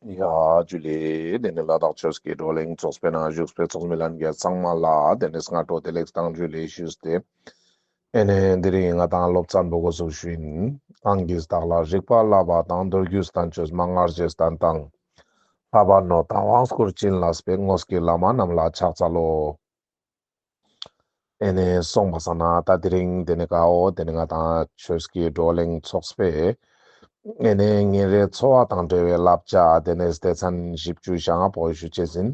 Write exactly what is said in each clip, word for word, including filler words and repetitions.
ཡ་ཇུ་ལེ། དེ་ནས་ལ་དྭགས་ཆོས་ཀྱི་བགྲོ་གླེང་ཚོགས་པའི་ནང་བཞུགས་པའི་ཚོགས་མི་ལྷན་རྒྱས་ཚང་མ་ལ་དེ་ནས་སྔ་དྲོ་བདེ་ལེགས་དང་ཇུ་ལེ་ཞུས་ཏེ། ཨེ་ནས་དེ་རིང་ང་དང་སློབ་ཚན་པོ་འགོ་ཚུགས་ཞུ་ཡིན། གང་གིས་བདག་ལ་རིག་པ་བསླབ་པ་དང་། མདོ་རྒྱུད་བསྟན་བཅོས་མན་ངག་རྗེས་བསྟན་དང་། ལྷག་པར་ནོད་དང་དབང་བསྐུར་བྱིན་བརླབས་པའི། དངོས་ཀྱི་བླ་མ་རྣམས་ལ་ཕྱག་འཚལ་ལོ། ཨེ་ནས་སོང་པ་སང་ན་ད་དེ་རིང་དེ་ནས་གའོ་དེ་ནས་ང་དང་ཆོས་ཀྱི་བགྲོ་གླེང་ཚོགས་པའི་ཨེ་ནས་ཉིན་རེའི་འཚོ་བ་དང་འབྲེལ་བའི་བསླབ་བྱ་དེ་ནས་སྡེ་ཚན་བཞི་བཅུ་ཞེ་ལྔ་པོ་ཞུ་ཅེས་ཡིན།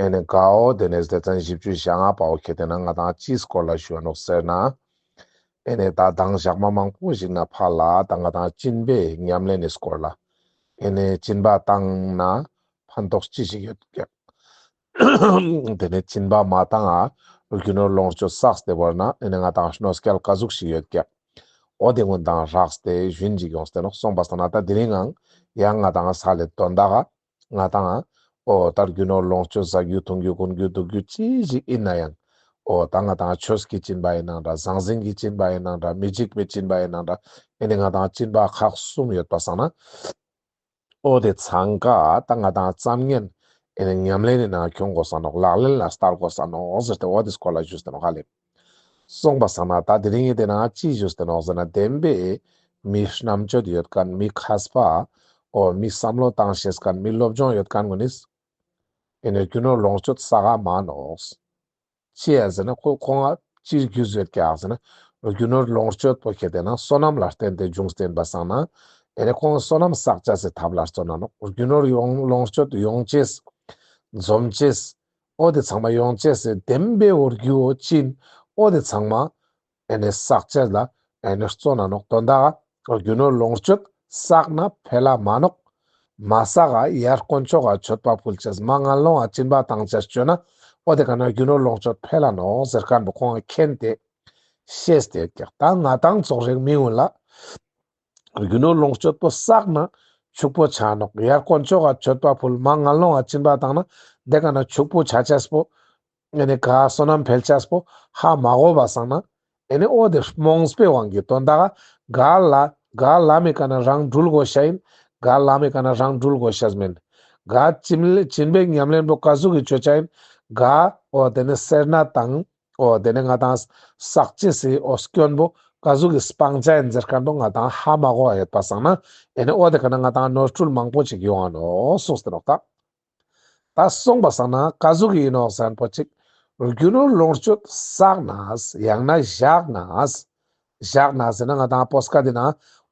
ཨེ་ནས་གའོ་དེ་ནས་སྡེ་ཚན་བཞི་བཅུ་ཞེ་ལྔ་པོ་ཁེ་དེ་ན་ང་དང་ཅིའི་སྐོར་ལ་ཞུ་བ་ནོག་ཟེར་ན། ཨེ་ནས་ད་དང་ཞག་མ་མང་པོ་ཞིག་ན་ཕར་ལ་ད་ང་དང་སྦྱིན་པའི་ཉམས་ལེན་ནི་སྐོར་ལ། ཨེ་ནས་སྦྱིན་པ་བཏང་ན་ཕན་ཐོགས་ཅི་ཞིག་ཡོད་ཀྱག་དེ་ནས་སྦྱིན་པ་མ་བཏང་ང་རྒྱུ་ནོར་ལོངས་སྤྱོད་བསགས་ཏེ་བོར་ན་ཨེ་ནས་ང་དང་གནོད་སྐྱེལ་ག་ཟུག་ཞིག་ཡོད་ཀྱག་འོ་དེ་ཀུན་དང་རགས་ཏེ་ཞུན་ཅིག་ཡོངས་ཏེ་ནོག་སོང་པ་སང་ན་ད་དེ་རིང་ངང་ཡང་ང་དང་ས་ལེ་དོན་དག་ག་ང་དང་འོ་ད་རྒྱུ་ནོར་ལོངས་སྤྱོད་ཟ་རྒྱུ་འཐུང་རྒྱུ་གོན་རྒྱུ་འདུག་རྒྱུ་ཅི་ཞིག་ཡིན་ན་ཡང་འོ་ད་ང་དང་ཆོས་ཀྱི་སྦྱིན་པ་ཡིན་ནང་འདྲ་ཟང་ཟིང་གི་སྦྱིན་པ་ཡིན་ནང་འདྲ་མི་འཇིགས་པའི་སྦྱིན་པ་ཡིན་ནང་འདྲ་ཨེ་ནས་ང་དང་སྦྱིན་པ་ཁག་གསུམ་ཡོད་པ་སང་ན། འོ་དེ་ཚང་ཀ་ད་ང་དང་ཙམ་ཉན་ཨེ་ནས་ཉམས་ལེན་ནི་ནང་ཁྱོང་དགོས་ས་ནོག་ལག་ལེན་ལ་བསྟར་དགོས་ས་ནོག་ཟེར་ཏེ་འོ་དེ་སྐོར་ལ་ཞུས་ཏེ་ནོག་ཧ་ལེ། སོང་པ་སང་ན་ད་དེ་རིང་ངི་དེ་ནང་ཅི་ཞུས་ཏེ་ནོག་ཟེར་ན་བདེན་པའི་མི་རྣམ་དཔྱོད་ཡོད་མཁན་མི་མཁས་པ་འོ་མི་བསམ་བློ་བཏང་ཤེས་མཁན་མི་སློབ་སྦྱོང་ཡོད་མཁན་ཀུན་ནིས་ཨེ་ནས་རྒྱུ་ནོར་ལོངས་སྤྱོད་བསགས་མ་ནོག་ཅི་ཡ་ཟེར་ན་ཁོ་ཁོང་ང་ཅིར་རྒྱུས་ཡོད་ཀྱག་ཟེར་ན་རྒྱུ་ནོར་ལོངས་སྤྱོད་པོ་ཁེ་དེ་ན་བསོད་ནམས་ལ་བརྟེན་ཏེ་འབྱུང་བསྟན་པ་སང་ན་ཨེ་ནས་ཁོང་བསོད་ནམས་བསགས་ཅེས་སི་ཐབས་ལ་བརྩོན་ན་ནོག་རྒྱུ་ནོར་ཡོང་ལོངས་སྤྱོད་ཡོང་ཅེས་འཛོམས་ཅེས་འོ་དེ་ཚང་མ་ཡོང་ཅེས་སི་བདེན་པའི་འོ་རྒྱུ་འོ་ཅི་ཡིན་འོ་དེ་ཚང་མ་ཨེ་ནས་བསགས་ཅེས་ལ་ཨེ་ནས་བརྩོན་ན་ནོག་དོན་དག་རྒྱུ་ནོར་ལོངས་སྤྱོད་བསགས་ན་འཕེལ་ལ་མ་ནོག་མ་བསགས་ཡར་དཀོན་མཆོག་ག་མཆོད་པ་ཕུལ་ཅེས་མར་ངན་སློང་ང་སྦྱིན་པ་བཏང་ཅེས་བཅོས་ན་འོ་དེ་ཀ་ན་རྒྱུ་ནོར་ལོངས་སྤྱོད་འཕེལ་ལ་ནོག་ཟེར་མཁན་པོ་ཁོང་ང་མཁྱེན་ཏེ་ཤེས་ཏེ་ཡོད་ཀྱག་ད་ང་དང་ཙོགས་རིགས་མི་ཀུན་ལ་རྒྱུ་ནོར་ལོངས་སྤྱོད་པོ་བསགས་ན་ཕྱུག་པོ་ཆ་ནོག་ཡར་དཀོན་མཆོག་ག་མཆོད་པ་ཕུལ་མར་ངན་སློང་ང་སྦྱིན་པ་བཏང་ན་དེ་ཀ་ན་ཕྱུག་པོ་ཆ་ཅེས་པོ་ཨེ་ནས་ག་བསོད་ནམས་འཕེལ་ཅེས་པོ་ཧ་མ་གོ་བ་སང་ན་ཨེ་ནས་འོ་དེ་རྨོངས་པའི་དབང་གིས་དོན་དག་ག་ལ་ག་ལམ་མི་ཀ་ན་རང་འགྲུལ་དགོས་ཤ་ཡིན། ག་ལམ་མི་ཀ་ན་རང་འགྲུལ་དགོས་ཤ་མིན། ག་སྦྱིན་སྦྱིན་པའི་ཉམས་ལེན་པོ་ག་ཟུག་གི་བཅོ་ཅེས་ཡིན། ག་འོ་དེ་ནས་སེར་སྣ་དང་འོ་དེ་ནས་ང་དང་བསགས་ཅེས་སི་འོ་སྐྱོན་པོ་ག་ཟུག་གི་སྤང་ཅེས་ཡིན་ཟེར་མཁན་པོ་ང་དང་ཧ་མ་གོ་བ་ཡོད་པ་སང་ན་ཨེ་ནས་འོ་དེ་ཀ་ན་ང་དང་ནོར་འཁྲུལ་མང་པོ་ཅིག་ཡོང་ང་ནོག་གསུངས་ཏེ་ནོག་ད། ད་སོང་པ་སང་ན་ག་ཟུག་གི་ཡིན་ནོག་ཟེར་ན་པོ་ཅིག་རྒྱུ་ནོར་ལོངས་སྤྱོད་བསགས་ན་ཡང་ན་བཞག་ན། བཞག་ན་ཟེར་ན་ང་དང་པོ་སྐད་དེ་ན་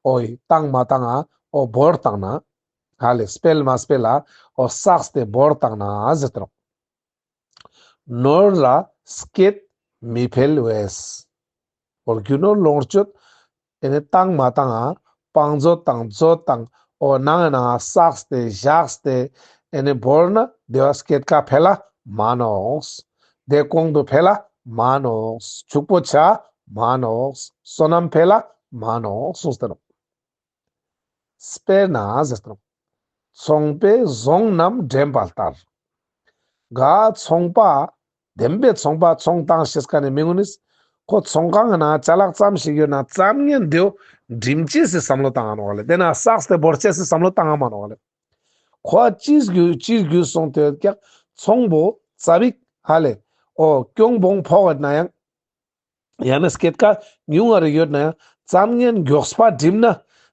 འོ་ཡི་བཏང་མ་བཏང་ང་འོ་བོར་བཏང་ན་ཧ་ལེ་སྤེལ་མ་སྤེལ་ལ་འོ་བསགས་ཏེ་བོར་བཏང་ན་ཟེར་ཏེ་ནོག་ནོར་ལ་སྐྱེད་མི་འཕེལ་བས། འོ་རྒྱུ་ནོར་ལོངས་སྤྱོད་ཨེ་ནི་བཏང་མ་བཏང་ང་བང་མཛོད་དང་མཛོད་དང་འོ་ནང་ང་ནང་ང་བསགས་ཏེ་བཞག་སྟེ་ཨེ་ནི་བོར་ན་དེ་བ་སྐྱེད་ཀ་འཕེལ་ལ་མ་ནོག་དེ་གོང་དུ་འཕེལ་ལ་མ་ནོག་ཕྱུག་པོ་ཆ་མ་ནོག་བསོད་ནམས་འཕེལ་ལ་མ་ནོག་གསུངས་ཏེ་ནོག་དཔེར་ན་ཟེར་ཏེ་ནོག་ཚོང་པས་ཟོང་རྣམས་འགྲེམས་པ་ལྟར། ག་ཚོང་པ་བདེན་པའི་ཚོང་པ་ཚོང་བཏང་ཤེས་མཁན་ནི་མི་ངོ་ནི་ཁོ་ཚོང་ཁང་གི་ནང་ཅ་ལག་ཙམ་ཞིག་ཡོད་ན་ཙམ་ཉན་དེའོ་འགྲིམ་ཅེས་སི་བསམ་བློ་བཏང་ང་ནོག་ལེ། དེ་ན་བསགས་ཏེ་བོར་ཅེས་སི་བསམ་བློ་བཏང་ང་མ་ནོག་ལེ། ཁོ་ཅིའི་རྒྱུ་ཅིའི་རྒྱུ་སོང་སྟེ་ཡོད་ཀྱག་ཚོང་པོ་ཙ་པིག་ཧ་ལེ་འོ་གྱོང་བོང་ཕོག་ཡོད་ན་ཡང་ཡང་ན་སྐྱེད་ཀ་ཉུང་ང་རེ་ཡོད་ན་ཡང་ཙམ་ཉན་མགྱོགས་པ་འགྲིམ་ན་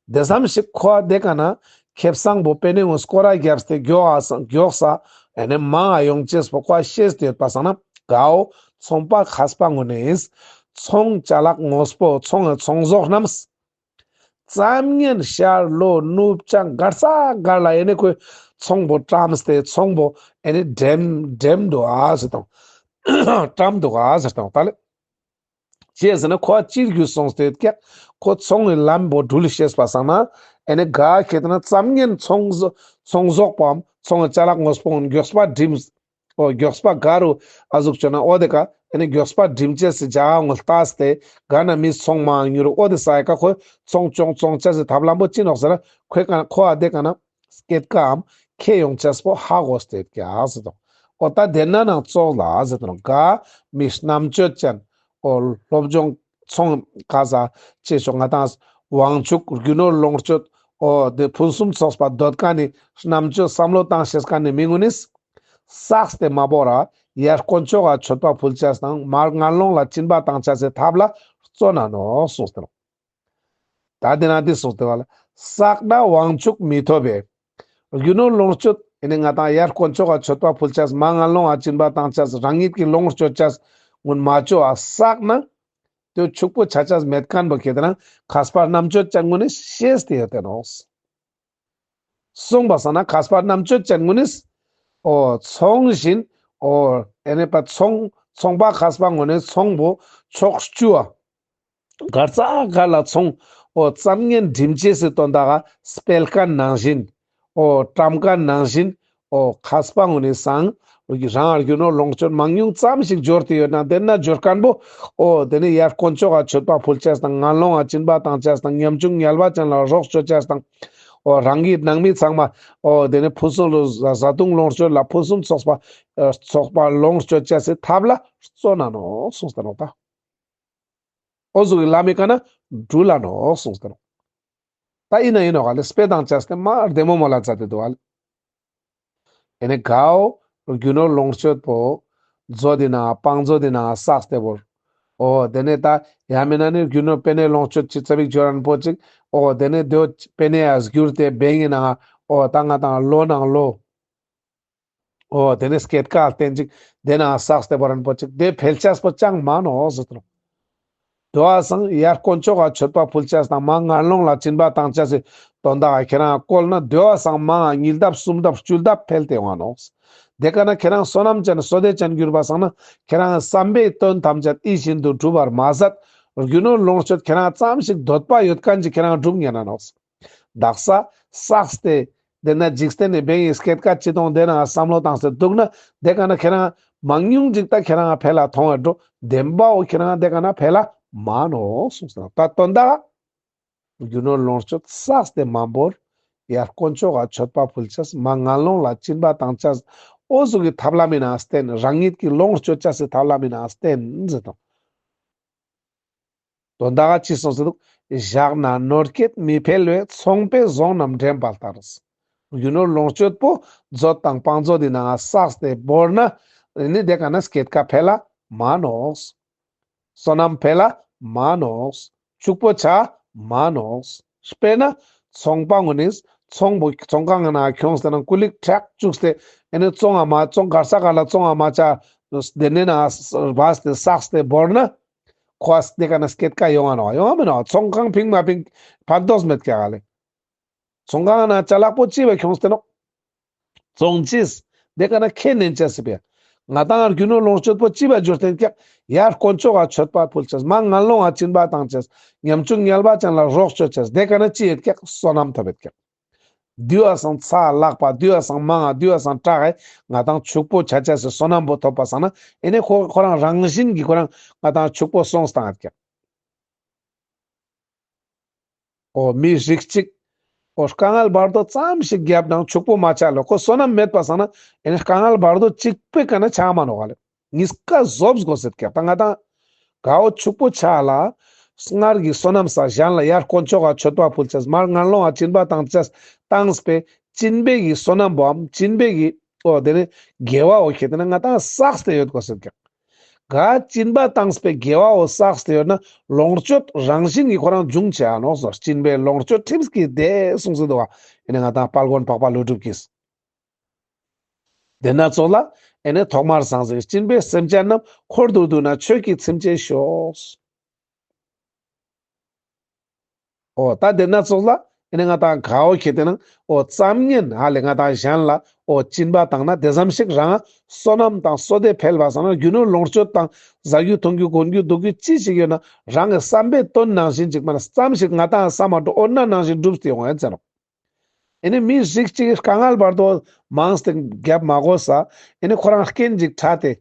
དེ་ཙམ་ཞིག་ཁོ་དེ་ཀ་ན་ཁེ་བཟང་པོ་པེ་ནེ་ངོ་སྐོར་ར་བརྒྱབ་སྟེ་མགྱོགས་ས་མགྱོགས་ས་ཨེ་ནི་མང་ང་ཡོང་ཅེས་པོ་ཁོ་ཤེས་ཏེ་ཡོད་པ་སང་ན་གའོ་ཚོང་པ་མཁས་པ་ངོ་ནི་ཚོང་ཅ་ལག་དངོས་པོ་ཚོང་ཚོང་ཟོག་རྣམས་ཙམ་ཉན་ཤར་ལྷོ་ནུབ་བྱང་གར་ས་གར་ལ་ཨེ་ནི་ཁོས་ཚོང་པོ་བཀྲམས་ཏེ་ཚོང་པོ་ཨེ་ནི་འགྲེམས་འགྲེམས་འདུག་ཨ་ཟེར་དང་བཀྲམ་འདུག་ཨ་ཟེར་དང་ད་ལེ། ཅི་ཟེར་ན་ཁོ་ཅིའི་རྒྱུ་སོང་སྟེ་ཡོད་ཀྱག་ཁོ་ཚོང་གི་ལམ་པོ་འགྲུལ་ཤེས་པ་སང་ན་ཨེ་ནི་ག་ཁེ་དེ་ན་ཙམ་ཉན་ཚོང་ཟོ་ཚོང་ཟོག་པའམ་ཚོང་གི་ཅ་ལག་དངོས་པོ་མགྱོགས་པ་འགྲིམས། འོ་མགྱོགས་པ་ག་རུ་ཨ་ཟུག་བཅོ་ན་འོ་དེ་ཀ་ཨེ་ནི་མགྱོགས་པ་འགྲིམ་ཅེས་སི་ཇ་ངོ་ལྟས་ཏེ་ག་ན་མི་ཚོང་མང་ཉུ་རུ་འོ་དེ་ས་ཡ་ཀ་ཁོས་ཚོང་ཅོང་ཚོང་ཅེས་སི་ཐབས་ལམ་པོ་ཅི་ནོག་ཟེར་ན་ཁོས་ཀ་ཁོ་ཨ་དེ་ཀ་ན་སྐྱེད་ཀའམ་ཁེ་ཡོང་ཅེས་པོ་ཧ་གོ་སྟེ་ཡོད་ཀྱག་ཟེར་དང་། འོ་ད་དེ་ན་ནང་ཙོགས་ལ་ཟེར་དང་ག་མི་རྣམ་དཔྱོད་ཅན་འོ་སློབ་སྦྱོང་ཚོང་ག་ས་ཅེས་ཤོག་ང་དང་དབང་ཕྱུག་རྒྱུ་ནོར་ལོངས་སྤྱོད་ འོ་དེ་ཕུན་སུམ་ཚོགས་པ་འདོད་མཁན་ནི་རྣམ་དཔྱོད་བསམ་བློ་བཏང་ཤེས་མཁན་ནི་མི་ངུན་ནིས་བསགས་ཏེ་མ་བོར་ར་ཡར་དཀོན་མཆོག་ག་མཆོད་པ་ཕུལ་ཅེས་དང་མར་ངན་སློང་ལ་སྦྱིན་པ་བཏང་ཅེས་སི་ཐབས་ལ་བརྩོན་ན་ནོག་གསུངས་ཏེ་ནོག། ད་དེ་ན་འདི་གསུངས་ཏེ་བ་ལ། བསགས་ན་དབང་ཕྱུག་མི་ཐོབ་པས། རྒྱུ་ནོར་ལོངས་སྤྱོད་ཨེ་ནི་ང་དང་ཡར་དཀོན་མཆོག་ག་མཆོད་པ་ཕུལ་ཅེས་མར་ངན་སློང་ལ་སྦྱིན་པ་བཏང་ཅེས་རང་ཉིད་ཀྱི་ལོངས་སྤྱོད་ཅེས་ངུན་མ་ཅོ་བ་བསགས་ན། དེ་ཕྱུག་པོ་ཆ་ཅེས་མེད་མཁན་པོ་ཁེ་ཏེ་ན་མཁས་པ་རྣམ་དཔྱོད་ཅན་ངུན་ནི་ཤེས་ཏེ་ཡོད་དེ་ནོག། གསུངས་པ་སང་ན་མཁས་པ་རྣམ་དཔྱོད་ཅན་ངུན་ནིས་འོ་ཚོང་བཞིན་འོ་ཨེ་ནི་པ་ཚོང་ཚོང་པ་མཁས་པ་ངུན་ནི་ཚོང་པོ་ཕྱོགས་བཅུ་བ་གར་ས་གར་ལ་ཚོང་འོ་ཙམ་ངན་འགྲིམ་ཅེས་སི་དོན་དག་ག་སྤེལ་མཁན་ནང་བཞིན་འོ་བཀྲམ་མཁན་ནང་བཞིན་འོ་མཁས་པ་ངུན་ནི་སང་རང་རྒྱུ་ནོར་ལོངས་སྤྱོད་མང་ཉུང་ཙམ་ཞིག་འབྱོར་ཏེ་ཡོད་ན་དེ་ན་འབྱོར་མཁན་པོ་འོ་དེ་ནི་ཡར་དཀོན་མཆོག་ག་མཆོད་པ་ཕུལ་ཅེས་དང་ངན་སློང་ལ་སྦྱིན་པ་བཏང་ཅེས་དང་ཉམ་ཆུང་ངལ་བ་ཅན་ལ་རོགས་བཅོ་ཅེས་དང་འོ་རང་གི་ནང་མི་ཚང་མ་འོ་དེ་ནི་ཕུན་སུམ་ལ་བཟའ་བཏུང་ལོངས་སྤྱོད་ལ་ཕུན་སུམ་ཚོགས་པ་ཚོགས་པ་ལོངས་སྤྱོད་ཅེས་སི་ཐབས་ལ་བརྩོན་ན་ནོག་གསུངས་ཏེ་ནོག་ད། འོ་ཟུག་གི་ལམ་མི་ཀ་ན་འགྲུལ་ལ་ནོག་གསུངས་ཏེ་ནོག། ད་ཨིན་ན་ཨིན་ནོག་ག་ལེ་དཔེ་དང་བཅས་ཏེ་མ་བདེ་མོ་མོལ་ལ་མཛད་དེ་འདུག་ག་ལེ། ཨེ་ནི་གའོ་རྒྱུ་ནོར་ལོངས་སྤྱོད་པོ་མཛོད་དི་ནང་བང་མཛོད་དི་ནང་བསགས་ཏེ་བོར། འོ་དེ་ནས་ད་ཡང་མིན་ན་ནི་རྒྱུ་ནོར་པེ་ནེ་ལོངས་སྤྱོད་ཅི་ཙ་པིག་འབྱོར་རན་པོ་ཅིག། འོ་དེ་ནས་དེའོ་པེ་ནེ་ཡ་བསྒྱུར་ཏེ་བེང་གི་ནང་འོ་ད་ང་དང་ལོ་ནང་ལོ། འོ་དེ་ནས་སྐྱེད་ཀ་བརྟན་ཅིག་དེ་ན་བསགས་ཏེ་བོར་རན་པོ་ཅིག་དེ་འཕེལ་ཅེས་པོ་ཅང་མ་ནོག་ཟེར་ཏེ་ནོག། དེ་བ་སང་ཡར་དཀོན་མཆོག་ག་མཆོད་པ་ཕུལ་ཅེས་དང་མར་ངན་སློང་ལ་སྦྱིན་པ་བཏང་ཅེས་སི་དོན་དག་ག་ཁྱེ་རང་བཀོལ་ན་དེ་བ་སང་མང་ང་ཉིས་ལྡབ་སུམ་ལྡབ་བཅུ་ལྡབ་འཕེལ་ཏེ་ཡོང་ང་ནོག། དེ་ཀ་ན་ཁྱེ་རང་བསོད་ནམས་ཅན་བསོད་བདེ་ཅན་གྱུར་པ་སང་ན་ཁྱེ་རང་བསམ་པའི་དོན་ཐམས་ཅད་ཡིད་བཞིན་དུ་འགྲུབ་པར་མ་ཟད། རྒྱུ་ནོར་ལོངས་སྤྱོད་ཁྱེ་རང་ཙམ་ཞིག་འདོད་པ་ཡོད་མཁན་ཅིག་ཁྱེ་རང་འགྲུབ་ཉན་ན་ནོག། དག་ས་བསགས་ཏེ་དེ་ན་འཇིག་རྟེན་ནི་བེང་གི་སྐྱེད་ཀ་ཅི་གཏོང་དེ་ན་བསམ་བློ་བཏང་སྟེ་འདུག་ན་དེ་ཀ་ན་ཁྱེ་རང་མང་ཉུང་ཅིག་ད་ཁྱེ་རང་འཕེལ་ལ་ཐོང་བའི་འགྲོ་བདེན་པའོ་ཁྱེ་རང་དེ་ཀ་ན་འཕེལ་ལ་མ་ནོག་གསུངས་སོ། ད་དོན་དག་རྒྱུ་ནོར་ལོངས་སྤྱོད་བསགས་ཏེ་མ་བོར་ཡར་དཀོན་མཆོག་ག་མཆོད་པ་ཕུལ་ཅེས་མར་ངན་སློང་ལ་སྦྱིན་པ་བཏང་ཅེས་འོ་ཟུག་གི་ཐབས་ལམ་ཡིན་ན་བརྟེན་རང་ཉིད་ཀྱི་ལོངས་སྤྱོད་ཅེས་སི་ཐབས་ལམ་ཡིན་ན་བརྟེན་ཟེར་དང་། དོན་དག་ཅི་གསུངས་སེ་འདུག། བཞག་ན་ནོར་སྐྱེད་མི་འཕེལ་བས་ཚོང་པས་བཟུང་རྣམས་འདྲེན་པ་ལྟར། རྒྱུ་ནོར་ལོངས་སྤྱོད་པོ་མཛོད་དང་བང་མཛོད་དི་ནང་བསགས་ཏེ་བོར་ན་ཨེ་ནི་དེ་ཀ་ན་སྐྱེད་ཀ་འཕེལ་ལ་མ་ནོག། བསོད་ནམས་འཕེལ་ལ་མ་ནོག། ཕྱུག་པོ་ཆ་མ་ནོག། དཔེར་ན་ཚོང་པ་ངོ་ནི་ཚོང་པོ་ཚོང་ཁང་ནང་ཁྱོངས་ཏེ་ན་ཀུ་ལིག་ཁྲག་བཅུག་སྟེ་ཨེ་ནི་བཙོང་ང་མ་བཙོང་གར་ས་ག་ལ་བཙོང་ང་མ་ཆ་དེ་ནས་ན་བས་ཏེ་བསགས་ཏེ་བོར་ན། ཁོ་ཨ་དེ་ཀ་ན་སྐྱེད་ཀ་ཡོང་ང་ནོག་ཡོང་ང་མི་ནོག། ཚོང་ཁང་ཕིང་མ་ཕིང་ཕན་ཐོགས་མེད་ཀྱག་ལེ། ཚོང་ཁང་ན་ཅ་ལག་པོ་ཅི་བ་ཁྱོངས་ཏེ་ནོག། བཙོང་ཅེས་དེ་ཀ་ན་ཁེ་ནན་ཅེས་སི་པེ། ང་དང་རྒྱུ་ནོར་ལོངས་སྤྱོད་པོ་ཅི་བ་འབྱོར་ཏེན་ཀྱག། ཡར་དཀོན་མཆོག་ག་མཆོད་པ་ཕུལ་ཅེས་མར་ངན་སློང་ང་སྦྱིན་པ་བཏང་ཅེས་ཉམ་ཆུང་ངལ་བ་ཅན་ལ་རོགས་བཅོ་ཅེས་དེ་ཀ་ན་ཅི་ཡོད་ཀྱག། བསོད་ནམས་ཐོབ་ཡོད་ཀྱག། དེ་བ་སང་ཚ་ལག་པ་དེ་བ་སང་མང་ང་དེ་བ་སང་དྲག་གི་ང་དང་ཕྱུག་པོ་ཆ་ཅེས་སི་བསོད་ནམས་པོ་ཐོབ་པ་སང་ན་ཨེ་ནི་ཁོ་ཁོ་རང་རང་བཞིན་གྱི་ཁོ་རང་ང་དང་ཕྱུག་པོ་སོང་སྟེ་ཡོད་ཀྱག། འོ་མི་རིགས་གཅིག་འོ་དཀའ་ངལ་བར་དོ་ཙམ་ཞིག་བརྒྱབ་ནའང་ཕྱུག་པོ་མ་ཆ་ལོ། ཁོ་བསོད་ནམས་མེད་པ་སང་ན་ཨེ་ནི་དཀའ་ངལ་བར་དོ་གཅིག་པོའི་ཀ་ན་ཆ་མ་ནོག་ག་ལེ། གཉིས་ཀ་བཟོབ་དགོས་ཟེར་ཀྱག། ད་ང་དང་ག་འོ་ཕྱུག་པོ་ཆ་ལ་སྔར་གྱི་བསོད་ནམས་ས་གཞན་ལ་ཡར་དཀོན་མཆོག་ག་མཆོད་པ་ཕུལ་ཅེས་མར་ངན་སློང་ང་སྦྱིན་པ་བཏང་ཅེས་བཏང་སྤེ་སྦྱིན་པའི་གི་བསོད་ནམས་པོའམ་སྦྱིན་པའི་གི་འོ་དེ་ནི་དགེ་བའོ་ཁེ་ཏེ་ན་ང་དང་བསགས་ཏེ་ཡོད་དགོས་ཟེར་ཀྱག། ག་སྦྱིན་པ་བཏང་སྤེ་དགེ་བའོ་བསགས་ཏེ་ཡོད་ན་ལོངས་སྤྱོད་རང་བཞིན་གྱི་ཁོ་རང་འབྱུང་ཆ་ནོག་ཟེར། སྦྱིན་པའི་ལོངས་སྤྱོད་ཁྲིམས་ཀྱིས་བདེ་གསུངས་སེ་འདུག་པ། ཨེ་ནི་ང་དང་དཔལ་མགོན་འཕགས་པ་ཀླུ་སྒྲུབ་ཀྱིས། དེ་ན་ཙོགས་ལ་ཨེ་ནི་ཐོག་མར་སངས་རྒྱས་སྦྱིན་པས་སེམས་ཅན་རྣམས། འཁོར་དུ་འདུས་ན་ཆོས་ཀྱིས་ཚིམ་བྱེད་ཤོག། འོ་ད་དེ་ན་ཙོགས་ལ་ཨེ་ནི་ང་དང་ག་འོ་ཁེ་ཏེ་ན་འོ་ཙམ་ཉན་ཧ་ལེ་ང་དང་གཞན་ལ་འོ་སྦྱིན་པ་བཏང་ན་དེ་ཙམ་ཞིག་རང་བསོད་ནམས་དང་བསོད་བདེ་འཕེལ་བ་སང་ན་རྒྱུ་ནོར་ལོངས་སྤྱོད་དང་བཟའ་རྒྱུ་འཐུང་རྒྱུ་གོན་རྒྱུ་འདུག་རྒྱུ་ཅི་ཞིག་ཡོད་ན་རང་གི་བསམ་པའི་དོན་ནང་བཞིན་ཅིག་མ་ན་ཙམ་ཞིག་ང་དང་བསམ་མ་འགྲོ་འོ་ན་ནང་བཞིན་འགྲུབ་སྟེ་ཡོང་ཡ་ཟེར་ནོག། ཨེ་ནི་མི་རིགས་གཅིག་དཀའ་ངལ་བར་དོ་མང་སྟེ་རྒྱབ་མ་དགོས་ས། ཨེ་ནི་ཁོ་རང་རྐྱེན་ཅིག་ཕྲད་དེ།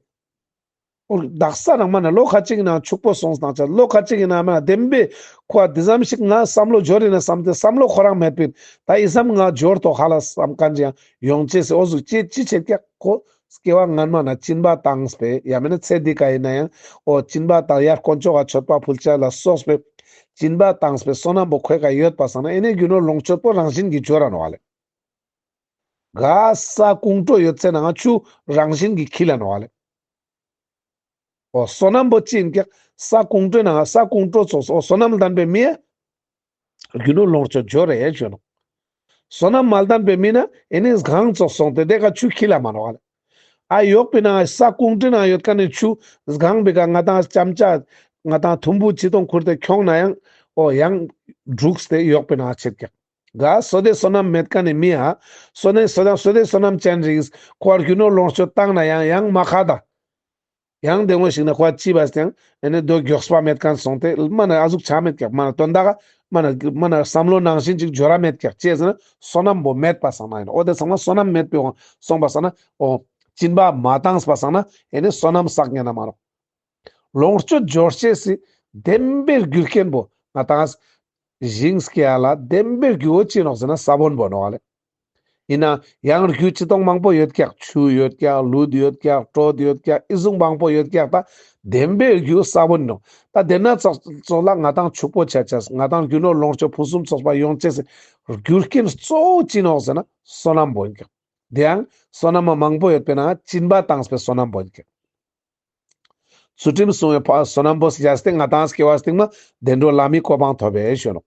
འོ་དག་ས་ནང་མ་ན་ལོ་ཁ་ཅིག་ནང་ཕྱུག་པོ་སོང་སྟེ་ལོ་ཁ་ཅིག་ནང་མ་ན་བདེན་པའི་ཁོ་དེ་ཙམ་ཞིག་ང་བསམ་བློ་འབྱོར་ཡིན་ན་བསམ་སྟེ་བསམ་བློ་ཁོ་རང་མེད་པིན། ད་ཨི་ཙམ་ང་འབྱོར་ཏོག་ཧ་ལ་བསམ་མཁན་ཅིག་ཡང་ཡོང་ཅེས་སི་འོ་ཟུག་ཅི་ཅི་བྱེད་ཀྱག་ཁོ་སྐྱེ་བ་སྔན་མ་ན་སྦྱིན་པ་བཏང་སྤེ་ཡང་མིན་ན་ཚེ་འདི་ཀ་ཡིན་ན་ཡང་འོ་སྦྱིན་པ་བཏང་ཡར་དཀོན་མཆོག་ག་མཆོད་པ་ཕུལ་ཅེས་ལ་སོགས་པའི་ སྦྱིན་པ་བཏང་པའི་བསོད་ནམས་པོ་ཁོའི་ཀ་ཡོད་པ་སང་ན་ཨེ་ནེ་རྒྱུ་ནོར་ལོངས་སྤྱོད་པོ་རང་བཞིན་གྱིས་འབྱོར་ར་ནོག་ལེ། ག་ས་ཀུང་ཀྲོ་ཡོད་ཚེ་ནང་ཆུ་རང་བཞིན་གྱིས་འཁྱིལ་ལ་ནོག་ལེ། འོ་བསོད་ནམས་པོ་ཅི་ཡིན་ཀྱག་ས་ཀུང་ཀྲོའི་ནང་ས་ཀུང་ཀྲོ་ཙོགས་འོ་བསོད་ནམས་ལྡན་པའི་མི་ཡ་རྒྱུ་ནོར་ལོངས་སྤྱོད་འབྱོར་རེ་ཞུ་ནོག། བསོད་ནམས་མ་ལྡན་པའི་མི་ན་ཨེ་ནེ་སྒང་ཙོགས་སོང་སྟེ་དེ་ཀ་ཆུ་འཁྱིལ་ལ་མ་ནོག་ལེ། ཨ་ཡོག་པའི་ནང་ས་ཀུང་ཀྲོའི་ནང་ཡོད་ཀ་ནེ་ཆུ་སྒང་པའི་ཀ་ང་དང་ལྕམ་ཅ་ང་དང་དུམ་བུ་ཅི་ཏོང་ཁུར་ཏེ་ཁྱོང་ན་ཡང་འོ་ཡང་འབྲུགས་ཏེ་ཡོག་པའི་ནང་ཆེད་ཀྱག། ག་བསོད་བདེ་བསོད་ནམས་མེད་ཀ་ནེ་མི་ཡ་བསོད་བདེ་བསོད་བདེ་བསོད་བདེ་བསོད་ནམས་ཅན་རིགས་ཁོ་རྒྱུ་ནོར་ལོངས་སྤྱོད་བཏང་ན་ཡང་ཡང་མ་ཁ་ད། ཡང་དེ་ངོ་ཞིག་ན་ཁོ་ཅི་བས་ཀྱང་ཨེ་ནེ་དོ་མགྱོགས་པ་མེད་མཁན་སོང་སྟེ་མ་ན་ཨ་ཟུག་ཆ་མེད་ཀྱག། མ་ན་དོན་དག་མ་ན་མ་ན་བསམ་བློ་ནང་བཞིན་ཅིག་འབྱོར་ར་མེད་ཀྱག། ཅི་ཟེར་ན་བསོད་ནམས་པོ་མེད་པ་སང་ན་ཡིན། འོ་དེ་ཚང་མ་བསོད་ནམས་མེད་པའི་དབང་སོང་པ་སང་ན་འོ་སྦྱིན་པ་མ་བཏང་པ་སང་ན་ཨེ་ནེ་བསོད་ནམས་བསགས་ཉན་ན་མ་རུང་། ལོངས་སྤྱོད་འབྱོར་ཅེས་སི་བདེན་པའི་རྒྱུ་རྐྱེན་པོ་ང་དང་ཞིང་སྐྱེ་ཡ་ལ་བདེན་པའི་རྒྱུ་བོ་ཅི་ནོག་ཟེར་ན་ས་བོན་པོ་ནོག་ལེ། ཡིན་ན་ཡང་རྒྱུ་ཅི་ཏོང་མང་པོ་ཡོད་ཀྱག། ཆུ་ཡོད་ཀྱག། ལུད་ཡོད་ཀྱག། དྲོད་ཡོད་ཀྱག། ཨི་ཟུག་མང་པོ་ཡོད་ཀྱག། ད་བདེན་པའི་རྒྱུ་ས་བོན་ནོག། ད་དེ་ན་ཙོགས་ཙོགས་ལ་ང་དང་ཕྱུག་པོ་ཆ་ཅེས་ང་དང་རྒྱུ་ནོར་ལོངས་སྤྱོད་ཕུན་སུམ་ཚོགས་པ་ཡོང་ཅེས་སི་རྒྱུ་རྐྱེན་གཙོ་བོ་ཅི་ནོག་ཟེར་ན་བསོད་ནམས་པོ་ཡིན་ཀྱག། དེ་ཡང་བསོད་ནམས་མ་མང་པོ་ཡོད་པའི་ནང་སྦྱིན་པ་བཏང་པའི་བསོད་ནམས་པོ་ཡིན་ཀྱག། ཚུལ་ཁྲིམས་སྲུང་བའི་ཕ་བསོད་ནམས་པོ་བྱས་ཏེ་ང་དང་སྐྱེ་བ་སྟིང་མ་བདེ་འགྲོ་ལྷ་མིའི་གོ་འཕང་ཐོབ་པའི་ཞུ་ནོག།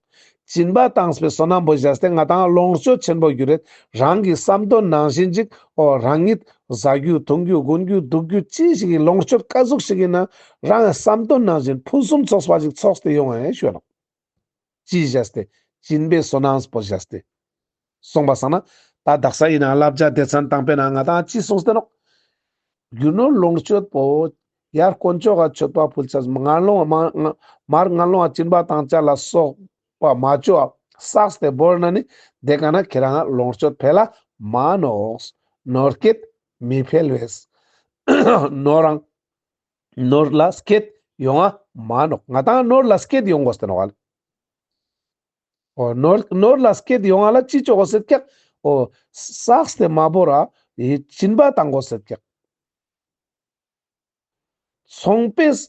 སྦྱིན་པ་བཏང་པའི་བསོད་ནམས་པོ་བྱས་ཏེ་ང་དང་ལོངས་སྤྱོད་ཆེན་པོ་འགྱུར་རེད། རང་གི་བསམ་དོན་ནང་བཞིན་ཅིག་འོ་རང་ཉིད་བཟའ་རྒྱུ་འཐུང་རྒྱུ་གོན་རྒྱུ་འདུག་རྒྱུ་ཅི་ཞིག་ཡིན་ལོངས་སྤྱོད་ཀ་ཟུག་ཞིག་ཡིན་ན་རང་གི་བསམ་དོན་ནང་བཞིན་ཕུན་སུམ་ཚོགས་པ་ཞིག་ཚོགས་ཏེ་ཡོང་བའི་ཞུ་ནོག། ཅི་བྱས་ཏེ། སྦྱིན་པའི་བསོད་ནམས་པོ་བྱས་ཏེ། སོང་པ་སང་ན་ད་དག་ས་ཡིན་ན་བསླབ་བྱ་སྡེ་ཚན་དང་པོའི་ནང་ང་དང་ཅི་གསུངས་ཏེ་ནོག། རྒྱུ་ནོར་ལོངས་སྤྱོད་པོ་ཡར་དཀོན་མཆོག་ག་མཆོད་པ་ཕུལ་ཅེས་མར་ལོང་མར་མར་ངན་སློང་ང་སྦྱིན་པ་བཏང་ཅེས་ལ་སོགས་པ་མ་བཅོ་བསགས་ཏེ་བོར་ན་ནི་དེ་ཀ་ན་ཁྱེད་རང་ལོངས་སྤྱོད་འཕེལ་ལ་མ་ནོག། ནོར་སྐྱེད་མི་འཕེལ་བས། ནོར་རང་ནོར་ལ་སྐྱེད་ཡོང་ང་མ་ནོག། ང་དང་ནོར་ལ་སྐྱེད་ཡོང་དགོས་ཏེ་ནོག་ལེ། འོ་ནོར་ནོར་ལ་སྐྱེད་ཡོང་ང་ལ་ཅི་ཅོ་དགོས་ཟེར་ཀྱག། འོ་བསགས་ཏེ་མ་བོར་ར་སྦྱིན་པ་བཏང་དགོས་ཟེར་ཀྱག། ཚོང་པས་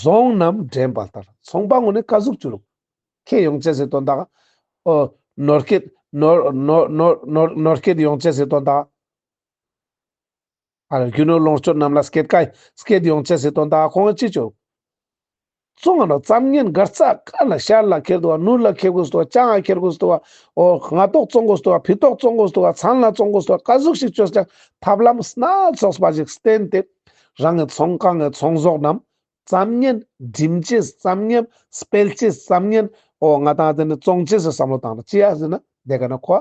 ཟོང་རྣམས་འདྲེན་པ་ལྟར། ཚོང་པ་ངོ་ནས་ཀ་ཟུག་ཅོ་རུག། ཁེ་ཡོང་ཅེས་སི་དོན་དག། འོ་ནོར་སྐྱེད་ནོར་ནོར་ནོར་ནོར་ནོར་སྐྱེད་ཡོང་ཅེས་སི་དོན་དག། ཨ་རྒྱུ་ནོར་ལོངས་སྤྱོད་རྣམས་ལ་སྐྱེད་ཀ་སྐྱེད་ཡོང་ཅེས་སི་དོན་དག་ཁོང་ཅི་ཅོ། བཙོང་ང་ནོག། ཙམ་ཉན་གར་ཙ་ཀ་ལ་ཤར་ལ་ཁྱེར་འདུག་བ། ནུར་ལ་ཁྱེར་དགོས་འདུག་བ། ཅང་ང་ཁྱེར་དགོས་འདུག་བ། འོ་སྔ་ཏོག་བཙོང་དགོས་འདུག་བ། ཕི་ཏོག་བཙོང་དགོས་འདུག་བ། མཚན་ལ་བཙོང་དགོས་འདུག་བ། ཀ་ཟུག་ཞིག་ཅོས་ཀྱང་ཐབས་ལམ་སྣ་ཚོགས་པ་ཞིག་བསྟེན་ཏེ་རང་གི་ཚོང་ཁང་གི་ཚོང་ཟོག་རྣམས་ཙམ་ཉན་འགྲིམ་ཅེས་ཙམ་ཉན་སྤེལ་ཅེས་ཙམ་ཉན་འོ་ང་དང་དེ་ནི་བཙོང་ཅེས་སི་བསམ་བློ་བཏང་ན་ཅི་ཡ་ཟེར་ན་དེ་ཀ་ན་ཁོ་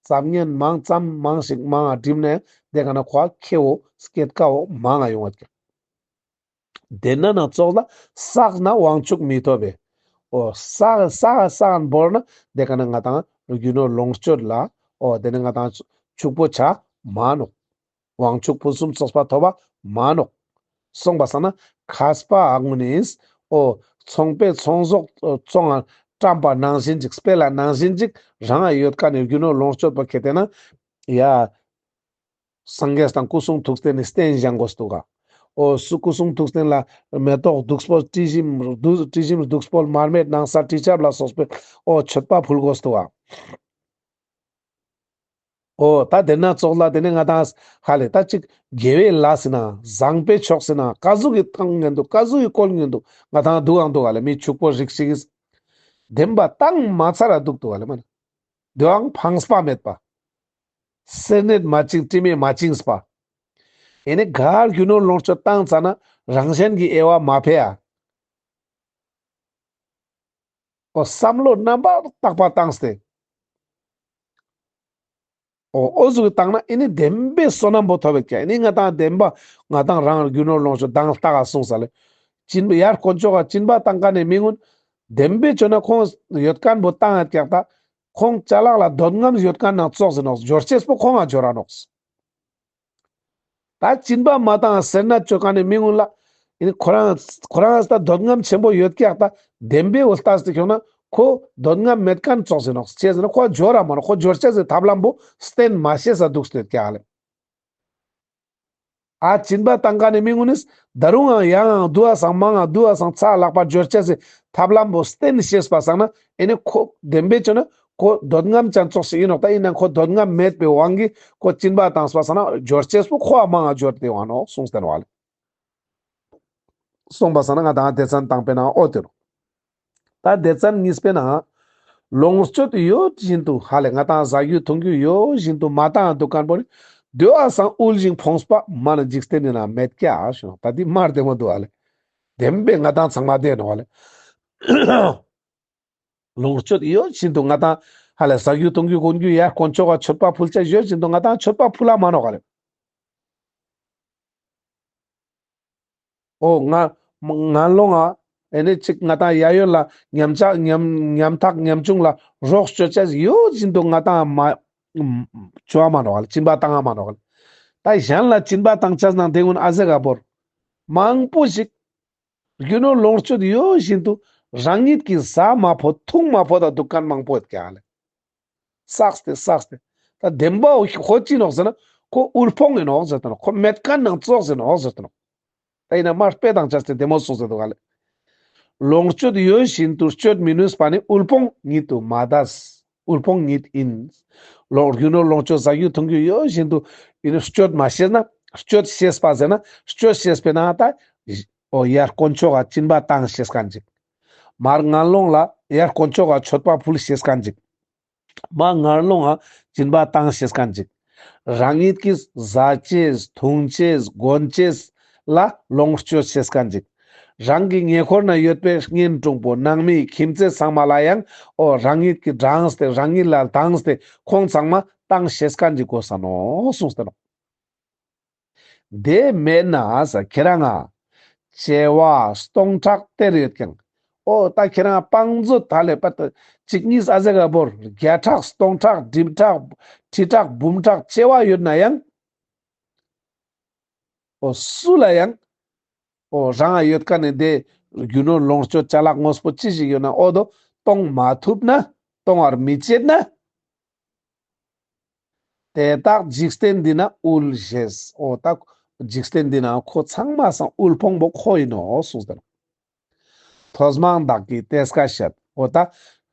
ཙམ་ཉན་མང་ཙམ་མང་ཞིག་མང་ང་འགྲིམ་ནས་དེ་ཀ་ན་ཁོ་ཁེ་བོ་སྐྱེད་ཀ་བོ་མང་ང་ཡོང་བ་ཀྱག། དེ་ན་ན་ཙོགས་ལ་བསགས་ན་དབང་ཕྱུག་མི་ཐོབ་པས། འོ་བསགས་བསགས་བསགས་བོར་ན་དེ་ཀ་ན་ང་དང་རྒྱུ་ནོར་ལོངས་སྤྱོད་ལ་འོ་དེ་ནི་ང་དང་ཕྱུག་པོ་ཆ་མ་ནོག། དབང་ཕྱུག་ཕུན་སུམ་ཚོགས་པ་ཐོབ་པ་མ་ནོག། སོང་པ་སང་ན་མཁས་པ་ཨ་ངུ་ནིས་འོ་ཚོང་པས་ཚོང་ཟོག་བཙོང་ང་བཀྲམ་པ་ནང་བཞིན་ཅིག་སྤེལ་ལ་ནང་བཞིན་ཅིག་རང་ང་ཡོད་ཀ་ནས་རྒྱུ་ནོར་ལོངས་སྤྱོད་པོ་ཁེ་ཏེ་ན་ཡ། སངས་རྒྱས་དང་སྐུ་གསུང་ཐུགས་རྟེན་ནི་རྟེན་བཞེངས་དགོས་འདུག་ག། འོ་སུ་སྐུ་གསུང་ཐུགས་རྟེན་ལ་མེ་ཏོག་བདུག་སྤོས་དྲི་ཞིམ་བདུག་དྲི་ཞིམ་བདུག་སྤོས་མར་མེ་ནང་གསེས་དྲི་ཆབ་ལ་སོགས་པའི་འོ་མཆོད་པ་ཕུལ་དགོས་འདུག་ག། འོ་ད་དེ་ན་ཙོགས་ལ་དེ་ནས་ང་དང་ཧ་ལེ་ད་ཅིག་དགེ་བའི་ལས་ཟེར་ན་བཟང་པོའི་ཕྱོགས་ཟེར་ན་ཀ་ཟུག་གི་བཏང་ཉན་འདུག་ཀ་ཟུག་གི་བཀོལ་ཉན་འདུག་ང་དང་འདུག་ཨང་འདུག་ག་ལེ། མི་ཕྱུག་པོ་རིགས་ཤིག་གིས་བདེན་པ་བཏང་མ་ཚར་ར་འདུག་འདུག་ག་ལེ་མ་ན། དེའང་ཕངས་པ་མེད་པ། སེར་སྣས་མ་བཅིངས་དྲི་མས་མ་བཅིངས་པ། ཨེ་ནི་ག་རྒྱུ་ནོར་ལོངས་སྤྱོད་བཏང་ཙ་ན་རང་གཞན་གྱི་དབྱེ་བ་མ་ཕེ་ཡ། འོ་བསམ་བློ་རྣམ་པར་དག་པ་བཏང་སྟེ། འོ་འོ་ཟུག་བཏང་ན་ཨེ་ནི་བདེན་པའི་བསོད་ནམས་པོ་ཐོབ་བད་ཀྱག། ཨེ་ནི་ང་དང་བདེན་པ་ང་དང་རང་རྒྱུ་ནོར་ལོངས་སྤྱོད་དང་ལྟ་ག་གསུངས་ས་ལེ། སྦྱིན་པ་ཡར་དཀོན་མཆོག་ག་སྦྱིན་པ་བཏང་ཀ་ནས་མི་ངུན་བདེན་པའི་ཆོ་ན་ཁོང་ཡོད་མཁན་པོ་བཏང་ཡོད་ཀྱག་ད། ཁོང་ཅ་ལག་ལ་འདོད་རྔམ་ཡོད་མཁན་ནང་ཙོགས་ཟེར་ནོག། འབྱོར་ཅེས་པོ་ཁོང་ང་འབྱོར་ར་ནོག། ད་སྦྱིན་པ་མ་བཏང་སེར་སྣ་ཅོ་ཀ་ནས་མི་ངུན་ལ། ཨེ་ནི་ཁོ་རང་ཁོ་རང་ད་འདོད་རྔམ་ཆེན་པོ་ཡོད་ཀྱག་ད། བདེན་པའི་འོ་ལྟས་ཏེ་ཁྱོང་ན་ཁོ་འདོད་རྔམ་མེད་མཁན་ཙོགས་ཟེར་ནོག། ཅི་ཟེར་ན་ཁོ་འབྱོར་ར་མ་ནོག། ཁོ་འབྱོར་ཅེས་སི་ཐབས་ལམ་པོ་བསྟེན་མ་ཤེས་ས་འདུག་སྟེ་ཡོད་ཀྱག་ལེ། ཨ་སྦྱིན་པ་བཏང་ཀ་ནི་མི་ངུན་ནིས་ད་རུང་ཡང་ཡང་དུ་བ་སང་མང་ང་དུ་བ་སང་ཚ་ལག་པ་འབྱོར་ཅེས་སི་ཐབས་ལམ་པོ་བསྟེན་ཤེས་པ་སང་ན་ཨེ་ནི་ཁོ་བདེན་པའི་ཆོས་ན་ཁོ་འདོད་རྔམ་ཅན་ཙོགས་ཤིག་ཡིན་ནོག་ད་ཡིན་ནའང་ཁོ་འདོད་རྔམ་མེད་པའི་དབང་གིས་ཁོ་སྦྱིན་པ་བཏང་པ་སང་ན་འབྱོར་ཅེས་པོ་ཁོ་ཨ་མང་ང་འབྱོར་ཏེ་ཡོང་ནོག་གསུངས་ཏེ་ནོག་ལེ། གསུངས་པ་སང་ན་ང་དང་སྡེ་ཚན་དང་པོའི་ནང་འོ་དེ་རུ། ད་སྡེ་ཚན་གཉིས་པའི་ནང་། ལོངས་སྤྱོད་ཡོད་བཞིན་དུ་ཧ་ལེ་ང་དང་ཟ་རྒྱུ་འཐུང་རྒྱུ་ཡོད་བཞིན་དུ་མ་བཏང་འདུག་མཁན་པོ་ནི། དེ་བ་སང་དབུལ་ཞིང་ཕོངས་པ་མ་ནི་འཇིག་རྟེན་ནི་ན་མེད་ཀྱག་ཞུ་ནོག་ད་འདི་མ་བདེ་མོ་འདུག་ཧ་ལེ། བདེན་པའི་ང་དང་ཚང་མ་བདེ་ནོག་ཧ་ལེ། ལོངས་སྤྱོད་ཡོད་བཞིན་དུ་ང་དང་ཧ་ལེ་ཟ་རྒྱུ་འཐུང་རྒྱུ་གོན་རྒྱུ་ཡར་དཀོན་མཆོག་ག་མཆོད་པ་ཕུལ་ཅེས་ཡོད་བཞིན་དུ་ང་དང་མཆོད་པ་ཕུལ་ལ་མ་ནོག་ཧ་ལེ། འོ་ང་ང་ལོང་ང་ཨེ་ནི་ཅིག་ང་དང་ཡ་ཡོན་ལ་ཉམ་ཆག་ཉམ་ཉམ་ཐག་ཉམ་ཆུང་ལ་རོགས་བཅོ་ཅེས་ཡོད་བཞིན་དུ་ང་དང་མ་བཅོ་མ་ནོག་ཧ་ལེ། སྦྱིན་པ་བཏང་ང་མ་ནོག་ཧ་ལེ། ད་གཞན་ལ་སྦྱིན་པ་བཏང་ཅེས་ནང་དེ་ཀུན་ཨ་ཟེ་ག་བོར་མང་པོ་ཞིག་རྒྱུ་ནོར་ལོངས་སྤྱོད་ཡོད་བཞིན་དུ་རང་ཉིད་ཀྱིས་ཟ་མ་ཕོད་འཐུང་མ་ཕོད་ད་འདུག་མཁན་མང་པོ་ཡོད་ཀྱག་ལེ། བསགས་ཏེ་བསགས་ཏེ། ད་བདེན་པའོ་ཁོ་ཅི་ནོག་ཟེར་ན་ཁོ་དབུལ་ཕོངས་ཡིན་ནོག་ཟེར་ཏེ་ནོག་ཁོ་མེད་མཁན་ནང་ཙོགས་ཡིན་ནོག་ཟེར་ཏེ་ནོག་ད་ཡིན་ན་མར་དཔེ་དང་བཅས་ཏེ་བདེ་མོ་གསུངས་ཟེར་འདུག་ག་ལེ། ལོངས་སྤྱོད་ཡོད་བཞིན་དུ་སྤྱོད་མི་ནུས་པ་ནི་དབུལ་ཕོངས་ཉིད་དུ་མ་འདས། དབུལ་ཕོངས་ཉིད་ཡིན། ལོ་རྒྱུ་ནོར་ལོངས་སྤྱོད་ཟ་རྒྱུ་འཐུང་རྒྱུ་ཡོད་བཞིན་དུ་ཡིན་ནོག་སྤྱོད་མ་ཤེས་ན་སྤྱོད་ཤེས་པ་ཟེར་ན་སྤྱོད་ཤེས་པའི་ནང་ད་འོ་ཡར་དཀོན་མཆོག་ག་སྦྱིན་པ་བཏང་ཤེས་མཁན་ཅིག་མར་ངན་སློང་ལ་ཡར་དཀོན་མཆོག་ག་མཆོད་པ་ཕུལ་ཤེས་མཁན་ཅིག་མར་ངན་སློང་ང་སྦྱིན་པ་བཏང་ཤེས་མཁན་ཅིག་རང་ཉིད་ཀྱིས་ཟ་ཅེས་འཐུང་ཅེས་གོན་ཅེས་ལ་ལོངས་སྤྱོད་ཤེས་མཁན་ཅིག་རང་གི་ཉེ་འཁོར་ན་ཡོད་པའི་གཉེན་དྲུང་པོ་ནང་མི་ཁྱིམ་མཚེས་ཚང་མ་ལ་ཡང་འོ་རང་ཉིད་ཀྱིས་དྲངས་ཏེ་རང་ཉིད་ལ་དྲངས་ཏེ་ཁོང་ཚང་མ་བཏང་ཤེས་མཁན་ཅིག་དགོས་ས་ནོག་གསུངས་ཏེ་ནོག་དེ་མེད་ན་ཟེར་ཁྱེད་རང་ང་བྱེ་བ་སྟོང་ཕྲག་སྟེར་ཡོད་ཀྱང་། འོ་ད་ཁྱེད་རང་བང་མཛོད་ད་ལས་པ་ད་གཅིག་གཉིས་ཨ་ཟེ་ག་བོར་བརྒྱ་ཕྲག་སྟོང་ཕྲག་ཁྲི་ཕྲག་ཁྲི་ཕྲག་འབུམ་ཕྲག་བྱེ་བ་ཡོད་ན་ཡང་། འོ་སུ་ལ་ཡང་། འོ་རང་ང་ཡོད་མཁན་ནི་དེ་རྒྱུ་ནོར་ལོངས་སྤྱོད་ཅ་ལག་དངོས་པོ་ཅི་ཞིག་ཡོད་ན་འོ་དོ་གཏོང་མ་ཐུབ་ན་གཏོང་བར་མི་བྱེད་ན། དེ་དག་འཇིག་རྟེན་འདི་ན་དབུལ་ཞེས། འོ་ད་འཇིག་རྟེན་འདི་ན་ཁོ་ཚང་མ་སང་དབུལ་ཕོངས་པོ་ཁོ་ཡིན་ནོག་གསུངས་ཏེ། ཐོས་མང་དག་གིས་ཏེ་སྐད་བཤད། འོ་ད་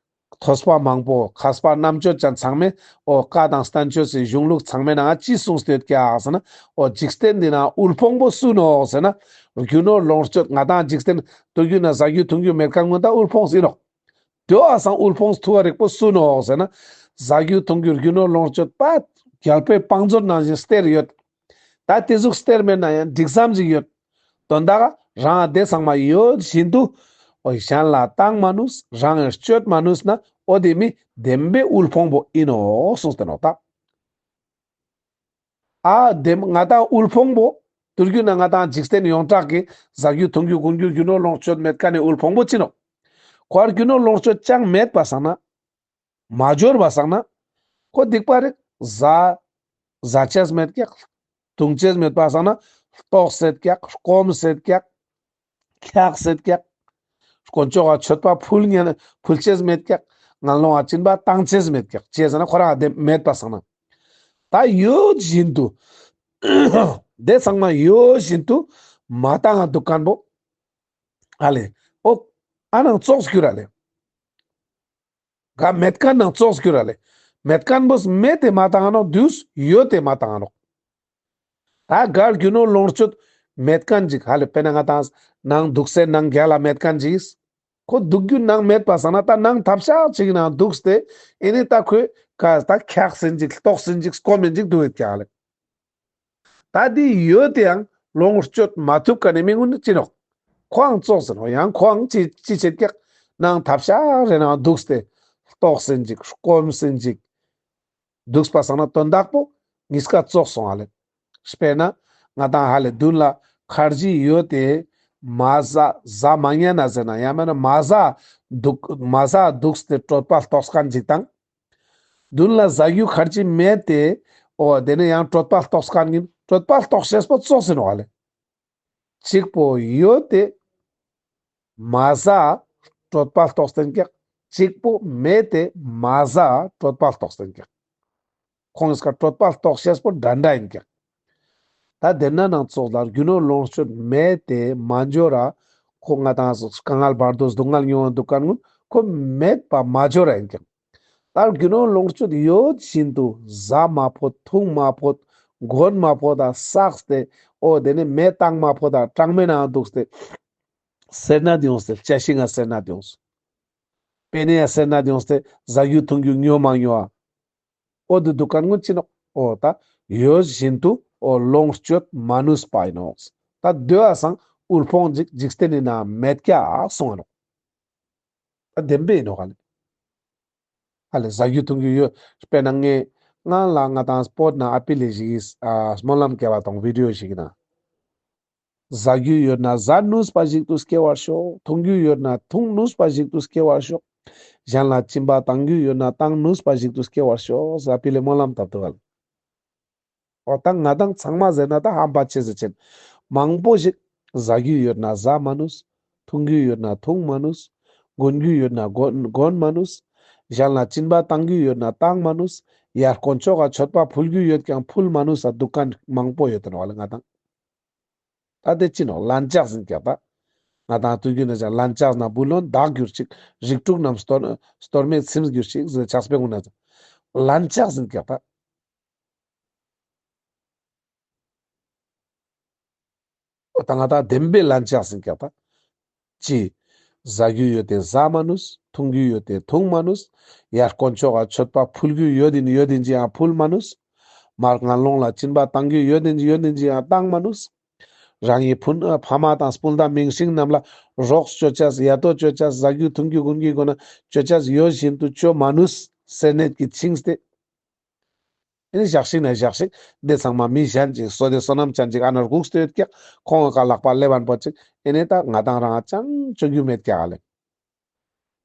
ཐོས་པ་མང་པོ་མཁས་པ་རྣམ་དཔྱོད་ཅན་ཚང་མས་འོ་བཀའ་དང་བསྟན་བཅོས་སི་གཞུང་ལུགས་ཚང་མའི་ནང་ཅི་གསུངས་ཏེ་ཡོད་ཀྱག་ཟེར་ན། འོ་འཇིག་རྟེན་འདི་ན་དབུལ་ཕོངས་པོ་སུ་ནོག་ཟེར་ན། རྒྱུ་ནོར་ལོངས་སྤྱོད་ང་དང་འཇིག་རྟེན་དུས་རྒྱུན་ན་ཟ་རྒྱུ་འཐུང་རྒྱུ་མེད་མཁན་ཀུན་ད་དབུལ་ཕོངས་ཡིན་ནོག་དེ་བ་སང་དབུལ་ཕོངས་ཐུ་བ་རིག་པོ་སུ་ནོག་ཟེར་ན། ཟ་རྒྱུ་འཐུང་རྒྱུ་རྒྱུ་ནོར་ལོངས་སྤྱོད་པ་རྒྱལ་པོའི་བང་མཛོད་ནང་བཞིན་སྟེར་ཡོད། ད་དེ་ཟུག་སྟེར་མེད་ན་ཡང་འགྲིག་ཙམ་ཞིག་ཡོད། དོན་དག་རང་དེ་ཚང་མ་ཡོད་བཞིན་དུ། འོ་གཞན་ལ་བཏང་མ་ནུས་རང་ངི་སྤྱོད་མ་ནུས་ན་འོ་དེ་མི་བདེན་པའི་དབུལ་ཕོངས་པོ་ཡིན་ནོག་གསུངས་ཏེ་ནོག་ད། ཨ་དེ་ང་དང་དབུལ་ཕོངས་པོ། དུས་རྒྱུན་ན་ང་དང་འཇིག་རྟེན་ཡོངས་གྲགས་ཀྱི་ཟ་རྒྱུ་འཐུང་རྒྱུ་གོན་རྒྱུ་རྒྱུ་ནོར་ལོངས་སྤྱོད་མེད་མཁན་ནི་དབུལ་ཕོངས་པོ་ཅི་ནོག་ཁོ་རྒྱུ་ནོར་ལོངས་སྤྱོད་ཅང་མེད་པ་སང་ན། མ་འབྱོར་བ་སང་ན། ཁོ་སྡིག་པ་རིག་ཟ། ཟ་ཅེས་མེད་ཀྱག་འཐུང་ཅེས་མེད་པ་སང་ན། ལྟོགས་སེད་ཀྱག་སྐོམ་སེད་ཀྱག་འཁྱག་སེད་ཀྱག་དཀོན་མཆོག་ག་མཆོད་པ་ཕུལ་ཉན་ཕུལ་ཅེས་མེད་ཀྱག་ངན་སློང་ང་སྦྱིན་པ་བཏང་ཅེས་མེད་ཀྱག་ཅི་ཟེར་ན་ཁོ་རང་དེ་མེད་པ་སང་ན། ད་ཡོད་བཞིན་དུ། དེ་ཚང་མ་ཡོད་བཞིན་དུ་མ་བཏང་ང་འདུག་མཁན་པོ། ཨ་ལེ། འོ། ཨ་ནང་ཙོགས་གྱུར་ར་ལེ། ག་མེད་མཁན་ནང་ཙོགས་གྱུར་ར་ལེ། མེད་མཁན་པོས་མེད་དེ་མ་བཏང་ང་ནོག་དུས་ཡོད་དེ་མ་བཏང་ང་ནོག་ད་ག་རྒྱུ་ནོར་ལོངས་སྤྱོད་མེད་མཁན་ཅིག་ཧ་ལེ་དཔེར་ན་ང་དང་ནང་འདུག་སའི་ནང་རྒྱ་ལ་མེད་མཁན་ཅིག་ཁོ་འདུག་རྒྱུ་ནང་མེད་པ་སང་ན་ད་ནང་ཐབ་ཤག་ཅིག་ནང་འདུག་སྟེ་ཨེ་ནི་ད་ཁོས་ག་ད་འཁྱག་སིན་ཅིག་ལྟོགས་སིན་ཅིག་སྐོམ་སིན་ཅིག་འདུག་ཡོད་ཀྱག་ལེ། ད་དེ་ཡོད་དེ་ཡང་ལོངས་སྤྱོད་མ་ཐུབ་མཁན་ནི་མི་ཀུན་ནི་ཅི་ནོག་ཁོའང་ཙོགས་ཟེར་ནོག་ཡང་ཁོའང་ཅི་ཅི་བྱེད་ཀྱག་ནང་ཐབ་ཤག་རེ་ནང་འདུག་སྟེ་ལྟོགས་སིན་ཅིག་སྐོམ་སིན་ཅིག་འདུག་པ་སང་ན་དོན་དག་པོ་གཉིས་ཀ་ཙོགས་སོང་ཨ་ལེ། དཔེར་ན་ང་དང་ཧ་ལེ་མདུན་ལ་ཁར་ཇི་ཡོད་དེ་མ་ཟ་ཟ་མ་ཉན་ན་ཟེར་ན་ཡང་མེད་ན་མ་ཟ་འདུག་མ་ཟ་འདུག་སྟེ་གྲོད་པ་ལྟོགས་མཁན་ཅིག་དང་། མདུན་ལ་ཟ་རྒྱུ་ཁར་ཇི་མེད་དེ། འོ་དེ་ནས་ཡང་གྲོད་པ་ལྟོགས་མཁན་ཡིན། གྲོད་པ་ལྟོགས་ཤེས་པོ་ཙོགས་ཡིན་ནོག་ཨ་ལེ། གཅིག་པོ་ཡོད་དེ། མ་ཟ་གྲོད་པ་ལྟོགས་ཏེན་ཀྱག་གཅིག་པོ་མེད་དེ། མ་ཟ་གྲོད་པ་ལྟོགས་ཏེན་ཀྱག་ཁོང་ངི་ཀ་གྲོད་པ་ལྟོགས་ཤེས་པོ་འདྲ་འདྲ་ཡིན་ཀྱག་ད་དེ་ན་ནང་ཙོགས་ལ་རྒྱུ་ནོར་ལོངས་སྤྱོད་མེད་དེ་མ་འབྱོར་ར། ཁོ་ང་དང་དཀའ་ངལ་བར་དོ་སྡུག་བསྔལ་མྱོང་བ་འདུག་ག་ནོག་ཁོ་མེད་པ་མ་འབྱོར་ར་ཡིན་ཀྱང་། ད་རྒྱུ་ནོར་ལོངས་སྤྱོད་ཡོད་བཞིན་དུ་ཟ་མ་ཕོད་འཐུང་མ་ཕོད་གོན་མ་ཕོད་ད་བསགས་ཏེ། འོ་དེ་ནས་མེ་བཏང་མ་ཕོད་ད་གྲང་མོའི་ནང་འདུག་སྟེ། སེར་སྣ་དེ་ཡོངས་ཏེ་ལྕགས་ཤིང་ང་སེར་སྣ་དེ་ཡོངས། པེ་ནེ་ཡ་སེར་སྣ་དེ་ཡོངས་ཏེ་ཟ་རྒྱུ་འཐུང་རྒྱུ་ཉོ་མ་ཉོ་བ། འོ་དེ་འདུག་ག་ནོག་ཅི་ནོག་འོ་ད་ཡོད་བཞིན་དུ་འོ་ལོངས་སྤྱོད་མ་ནུས་པ་ཡིན་ནོག་ད་དེ་བ་སང་དབུལ་ཕོངས་ཅིག་འཇིག་རྟེན་ནི་ནང་མེད་ཀྱག་གསུང་ང་ནོག་ད་བདེན་པ་ཡིན་ནོག་ཧ་ལེ། ཧ་ལེ་ཟ་རྒྱུ་འཐུང་རྒྱུ་ཡོད། དཔེར་ན་ངས་ང་ལ་ང་དང་སྤོ་ན་ཨ་པི་ལེ་ཞིག་གིས་ཨ་སྨོན་ལམ་བསྐྱལ་བ་དང་བི་ཌི་ཡོ་ཞིག་ཡིན་ན། ཟ་རྒྱུ་ཡོད་ན་ཟ་ནུས་པ་ཞིག་ཏུ་སྐྱེ་བར་ཤོག་འཐུང་རྒྱུ་ཡོད་ན་འཐུང་ནུས་པ་ཞིག་ཏུ་སྐྱེ་བར་ཤོག་གཞན་ལ་སྦྱིན་པ་བཏང་རྒྱུ་ཡོད་ན་བཏང་ནུས་པ་ཞིག་ཏུ་སྐྱེ་བར་ཤོག་ཟེར་ཨ་པི་ལེ་སྨོན་ལམ་བཏབ་འདུག་ག་ལེ། འོ་ད་ང་དང་ཚང་མ་ཟེར་ན་ད་ཧམ་པ་ཆེ་ཟེར་ཆེན། མང་པོ་ཞིག་ཟ་རྒྱུ་ཡོད་ན་ཟ་མ་ནུས། འཐུང་རྒྱུ་ཡོད་ན་འཐུང་མ་ནུས། གོན་རྒྱུ་ཡོད་ན་གོན་གོན་མ་ནུས། གཞན་ལ་སྦྱིན་པ་བཏང་རྒྱུ་ཡོད་ན་བཏང་མ་ནུས། ཡར་དཀོན་མཆོག་ག་མཆོད་པ་ཕུལ་རྒྱུ་ཡོད་ཀྱང་ཕུལ་མ་ནུས་ས་འདུག་མཁན་མང་པོ་ཡོད་དེ་ནོག་ལེ་ང་དང་། ད་དེ་ཅི་ནོག་ལན་ཆགས་ཟེར་ཀྱག་ད། ང་དང་དུས་རྒྱུན་ན་ཅང་ལན་ཆགས་ན་བུ་ལོན་བདག་གྱུར་ཅིག་རིགས་དྲུག་རྣམས་གཏོར་གཏོར་མས་ཚིམ་གྱུར་ཅིག་ཟེར་ཆགས་པའི་ངུ་ན་ཅང་ལན་ཆགས་ཟེར་ཀྱག་ད། འོ་ད་ང་དང་བདེན་པའི་ལན་ཆགས་ཟེར་ཀྱག་ད། ཅི། ཟ་རྒྱུ་ཡོད་དེ་ཟ་མ་ནུས། འཐུང་རྒྱུ་ཡོད་དེ་འཐུང་མ་ནུས། ཡར་དཀོན་མཆོག་ག་མཆོད་པ་ཕུལ་རྒྱུ་ཡོད་དེ་ཡོད་དེ་ཅི་ཡང་ཕུལ་མ་ནུས། མར་ངན་སློང་ལ་སྦྱིན་པ་བཏང་རྒྱུ་ཡོད་དེ་ཡོད་དེ་ཅི་ཡང་བཏང་མ་ནུས། རང་གི་ཕུ་ཕ་མ་དང་སྤུན་ཟླ་མིང་སྲིང་རྣམས་ལ་རོགས་ཅོ་ཅས་ཡ་ཏོ་ཅོ་ཅས་ཟ་རྒྱུ་འཐུང་རྒྱུ་གོན་རྒྱུ་གོན་ན་ཅོ་ཅས་ཡོད་བཞིན་དུ་ཅོ་མ་ནུས་སེར་སྣ་གི་ཆིངས་ཏེ། ཨེ་ནི་ཞག་ཞིག་ན་ཞག་ཞིག་འདི་ཚང་མ་མི་གཞན་ཅིག་བསོད་བདེ་བསོད་ནམས་ཅན་ཅིག་ཨ་ནར་སྒུག་སྟེ་ཡོད་ཀྱག་ཁོང་གི་ལག་པ་ལེབ་བན་པོ་ཅིག་ཨེ་ནི་ད་ང་དང་རང་ཅང་ཅོ་རྒྱུ་མེད་ཀྱག་ལེ།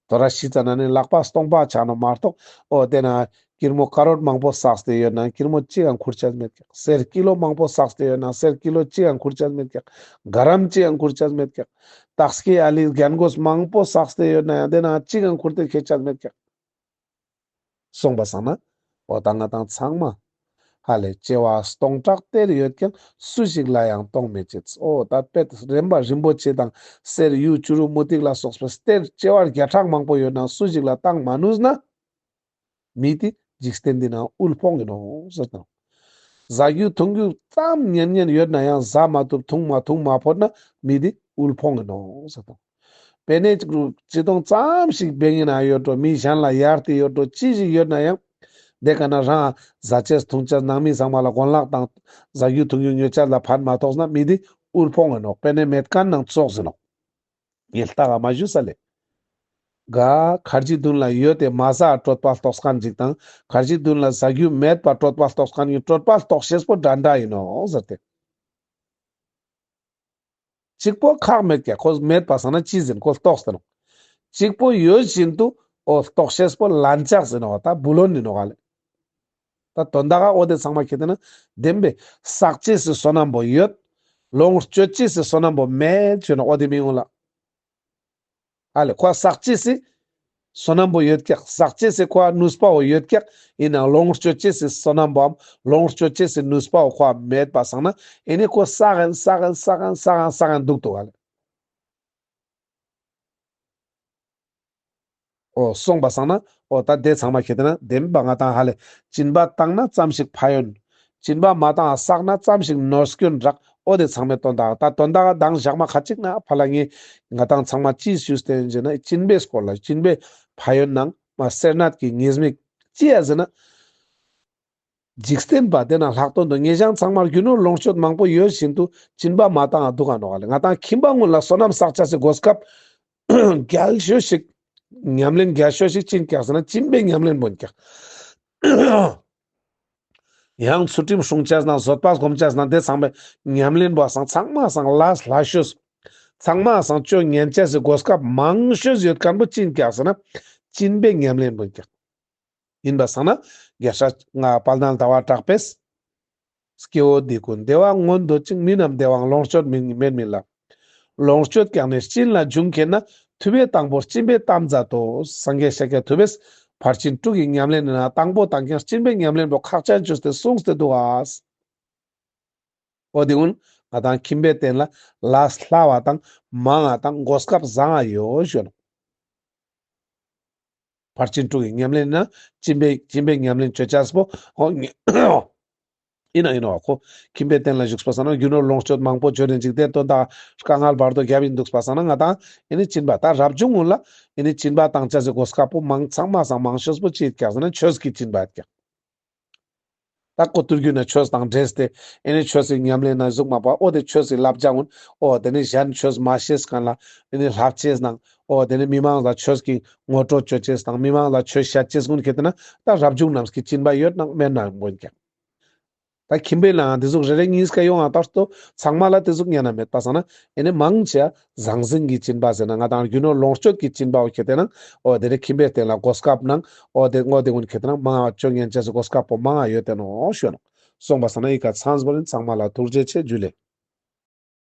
དོ་ར་ཤི་ཙ་ན་ནི་ལག་པ་སྟོང་པ་ཆགས་ནོག་མ་གཏོགས། འོ་དེ་ན་ཀིར་མོ་ཀ་རོར་མང་པོ་བསགས་ཏེ་ཡོད་ན་ཀིར་མོ་གཅིག་ཡང་ཁུར་ཆ་མེད་ཀྱག་གསེར་ཀི་ལོ་མང་པོ་བསགས་ཏེ་ཡོད་ན་གསེར་ཀི་ལོ་གཅིག་ཡང་ཁུར་ཆ་མེད་ཀྱག་ག་རམ་གཅིག་ཡང་ཁུར་ཆ་མེད་ཀྱག་སྟག་སྐྱེས་ཨ་ལི་རྒྱན་གོས་མང་པོ་བསགས་ཏེ་ཡོད་ན་ཡང་དེ་ན་གཅིག་ཡང་ཁུར་ཏེ་ཁྱེར་ཆ་མེད་ཀྱག་སོང་པ་སང་ན། འོ་ད་ང་དང་ཚང་མ། ཧ་ལེ་སྐྱེ་བ་སྟོང་ཕྲག་སྟེར་ཡོད་ཀྱང་སུ་ཞིག་ལ་ཡང་གཏོང་མི་བྱེད། འོ་ད་དཔེ་རིམ་པ་རིན་པོ་ཆེ་དང་གསེར་གཡུ་བྱུ་རུ་མུ་ཏིག་ལ་སོགས་པའི་གཏེར་བྱེ་བ་བརྒྱ་ཕྲག་མང་པོ་ཡོད་ན་སུ་ཞིག་ལ་བཏང་མ་ནུས་ན། མི་དེ་འཇིག་རྟེན་འདི་ན་དབུལ་ཕོངས་ཡིན་ནོག་ཟེར་དང་། ཟ་རྒྱུ་འཐུང་རྒྱུ་ཙམ་ཉན་ཉན་ཡོད་ན་ཡང་ཟ་མ་ཐུབ་འཐུང་མ་འཐུང་མ་ཕོད་ན་མི་དེ་དབུལ་ཕོངས་ཡིན་ནོག་ཟེར་དང་། དཔེར་ན་ཅི་ཏོང་ཙམ་ཞིག་བེང་ཡིན་ན་ཡོད་འགྲོ་མི་གཞན་ལ་ཡར་ཏེ་ཡོད་འགྲོ་ཅི་ཞིག་ཡོད་ན་ཡང་། དེ་ག་ན་རང་ཟ་ཆས་འཐུང་ཆས་ནང་མི་ཚང་མ་ལ་གོན་ལག་དང་ཟ་རྒྱུ་འཐུང་རྒྱུ་ཉོ་ཆས་ལ་ཕན་མ་ཐོགས་ན་མི་དེ་དབུལ་ཕོངས་ཡིན་ནོག་དཔེར་ན་མེད་མཁན་ནང་ཙོགས་ཡིན་ནོག་ངས་ལྟ་ག་མ་ཞུས་ས་ལེ། ག་ཁར་ཇི་དུན་ལ་ཡོད་དེ་མ་ཟ་གྲོད་པ་ལྟོགས་མཁན་ཅིག་དང་ཁར་ཇི་དུན་ལ་ཟ་རྒྱུ་མེད་པ་གྲོད་པ་ལྟོགས་མཁན་གྱི་གྲོད་པ་ལྟོགས་ཤེས་པོ་འདྲ་འདྲ་ཡིན་ནོག་ཟེར་ཏེ། གཅིག་པོ་ཁག་མེད་ཀྱག་ཁོ་མེད་པ་སང་ན་ཅི་ཟེར་ཁོ་ལྟོགས་ཏེ་ནོག་གཅིག་པོ་ཡོད་བཞིན་དུ་འོ་ལྟོགས་ཤེས་པོ་ལན་ཆགས་ཟེར་ནོག་ད་བུ་ལོན་ཡིན་ནོག་ལེ། ད་དོན་དག་ག་འོ་དེ་ཚང་མ་ཁྱེར་ཏེ་ན་བདེན་པའི་བསགས་ཅེས་སི་བསོད་ནམས་པོ་ཡོད། ལོངས་སྤྱོད་ཅེས་སི་བསོད་ནམས་པོ་མེད་ཅེས་ནོག་འོ་དེ་མི་ཡོང་ལ། ཨ་ལེ་ཁོ་བསགས་ཅེས་སི་བསོད་ནམས་པོ་ཡོད་ཀྱག་བསགས་ཅེས་སི་ཁོ་ནུས་པ་བོ་ཡོད་ཀྱག་ཡིན་ནའང་ལོངས་སྤྱོད་ཅེས་སི་བསོད་ནམས་པོའམ་ལོངས་སྤྱོད་ཅེས་སི་ནུས་པ་བོ་ཁོ་མེད་པ་སང་ན་ཨེ་ནི་ཁོ་བསགས་ཨིན་བསགས་ཨིན་བསགས་ཨིན་བསགས་ཨིན་བསགས་ཨིན་འདུག་འདུག་ཨ་ལེ། འོ་སོང་པ་སང་ན་འོ་ད་དེ་ཚང་མ་ཁྱེར་ཏེ་ན་བདེན་པ་ང་དང་ཧ་ལེ་སྦྱིན་པ་བཏང་ན་ཙམ་ཞིག་ཕན་ཡོན། སྦྱིན་པ་མ་བཏང་བསགས་ན་ཙམ་ཞིག་ནོར་སྐྱོན་རག་འོ་དེ་ཚང་མའི་དོན་དག་ད་དོན་དག་ག་དང་ཞག་མ་ཁ་ཅིག་ན་ཕ་ལ་ངས་ང་དང་ཚང་མ་ཅི་ཞུས་ཏེ་ཡིན་ཟེར་ན་སྦྱིན་པའི་སྐོར་ལ་སྦྱིན་པའི་ཕན་ཡོན་ནང་མ་སེར་སྣ་གི་ཉེས་དམིགས་ཅི་ཡ་ཟེར་ན། འཇིག་རྟེན་པ་དེ་ན་ལྷག་དོན་དུ་ངེད་ཅག་ཚང་མར་རྒྱུ་ནོར་ལོངས་སྤྱོད་མང་པོ་ཡོད་བཞིན་དུ་སྦྱིན་པ་མ་བཏང་ང་འདུག་ག་ནོག་ལེ། ང་དང་ཁྱིམ་པ་ངུན་ལ་བསོད་ནམས་བསགས་ཅེས་སི་གོ་སྐབས་རྒྱལ་ཤོས་ཤིག་ཉམས་ལེན་རྒྱལ་ཤོས་ཤིག་ཅི་ཡིན་ཀྱག་ཟེར་ན་སྦྱིན་པའི་ཉམས་ལེན་པོ་ཡིན་ཀྱག་ཡང་ཚུལ་ཁྲིམས་སྲུང་ཅེས་ན་བཟོད་པ་སྒོམ་ཅེས་ན་དེ་ཚང་མའི་ཉམས་ལེན་པོ་སང་ཚང་མ་སང་ལས་སླ་ཤོས། ཚང་མ་སང་ཅོ་ཉན་ཅེས་སི་གོ་སྐབས་མང་ཤོས་ཡོད་མཁན་པོ་ཅི་ཡིན་ཀྱག་ཟེར་ན་སྦྱིན་པའི་ཉམས་ལེན་པོ་ཡིན་ཀྱག་ཡིན་པ་སང་ན་རྒྱལ་སྲས་ང་དཔལ་ལྡན་ཟླ་བ་གྲགས་པས། སྐྱེ་བོ་འདི་ཀུན་བདེ་བ་མངོན་འདོད་ཅིང་། མི་རྣམས་བདེ་བའང་ལོངས་སྤྱོད་མིན་མེད་མིན་ལ། ལོངས་སྤྱོད་ཀྱང་ནི་སྦྱིན་ལ་འཇུག་མཁྱེན་ན། ཐུབ་པས་དང་པོར་སྦྱིན་པའི་གཏམ་མཛད་དོ། སངས་རྒྱས་ཤཱཀྱ་ཐུབ་པས་ཕར་ཕྱིན་དྲུག་གི་ཉམས་ལེན་ནི་ན་དང་པོ་དང་ཀྱང་སྦྱིན་པའི་ཉམས་ལེན་པོ་ཁག་ཅན་བཅོས་ཏེ་གསུངས་ཏེ་འདུག་ག་འོ་དེ་ཀུན་ང་དང་ཁྱིམ་པའི་རྟེན་ལ་ལས་སླ་བ་དང་མང་ང་དང་གོ་སྐབས་བཟང་ང་ཡོད་ཞུ་ནོག། ཕར་ཕྱིན་དྲུག་གི་ཉམས་ལེན་ན་སྦྱིན་པའི་སྦྱིན་པའི་ཉམས་ལེན་ཅོ་ཅེས་པོ་ཨིན་ན་ཨིན་ནོག་ཁོ། ཁྱིམ་པའི་རྟེན་ལ་བཞུགས་པ་སང་ན་རྒྱུ་ནོར་ལོངས་སྤྱོད་མང་པོ་འབྱོར་ནས་འཇིག་རྟེན་དོན་དག་དཀའ་ངལ་བར་དོ་རྒྱབ་ཨིན་འདུག་པ་སང་ན་ང་དང་ཨེ་ནི་སྦྱིན་པ་ད་རབ་བྱུང་ཀུན་ལ་ཨེ་ནི་སྦྱིན་པ་བཏང་ཅེས་སི་གོ་སྐབས་པོ་མང་ཚང་མ་སང་མང་ཤོས་པོ་ཅི་ཡོད་ཀྱག་ཟེར་ན་ཆོས་ཀྱི་སྦྱིན་པ་ཡོད་ཀྱག། ད་ཁོ་ཐུར་རྒྱུད་ན་ཆོས་དང་འབྲེལ་ཏེ་ཨེ་ནི་ཆོས་སི་ཉམས་ལེན་ན་ཟུག་མ་པ་འོ་དེ་ཆོས་སི་བསླབ་བྱ་ཀུན་འོ་དེ་ནི་གཞན་ཆོས་མ་ཤེས་མཁན་ལ་ཨེ་ནི་བསླབ་ཅེས་དང་འོ་དེ་ནི་མི་མང་ལ་ཆོས་ཀྱི་ངོ་སྤྲོད་ཅོ་ཅེས་དང་མི་མང་ལ་ཆོས་བཤད་ཅེས་ཀུན་ཁེ་ཏེ་ན་ད་རབ་བྱུང་རྣམས་ཀྱི་སྦྱིན་པ་ཡོད་ནང་མེད་ནང་མགོན་ཀྱང་། ད་ཁྱིམ་པའི་ནང་དེ་ཟུག་རེ་རེ་གཉིས་ཀ་ཡོང་ང་ལྟར་དུ་ཚང་མ་ལ་དེ་ཟུག་ཉན་ན་མེད་པ་སང་ན་ཨེ་ནི་མང་ཆེ་ཟང་ཟིང་གི་སྦྱིན་པ་ཟེར་ན་ང་དང་རྒྱུ་ནོར་ལོངས་སྤྱོད་ཀྱི་སྦྱིན་པ་འོ་ཁེ་ཏེ་ན་འོ་དེ་ནི་ཁྱིམ་པའི་རྟེན་ལ་གོ་སྐབས་ནང་འོ་དེ་ངོ་དེ་ཀུན་ཁེ་ཏེ་ན་མང་ང་ཅོ་ཉན་ཅེས་སི་གོ་སྐབས་པོ་མང་ང་ཡོད་དེ་ནོག་ཞུ་ནོག། སོང་པ་སང་ན་ཨི་ཀ་ཚང་བ་ཡིན། ཚང་མ་ལ་ཐུགས་རྗེ་ཆེ། ཇུ་ལེ།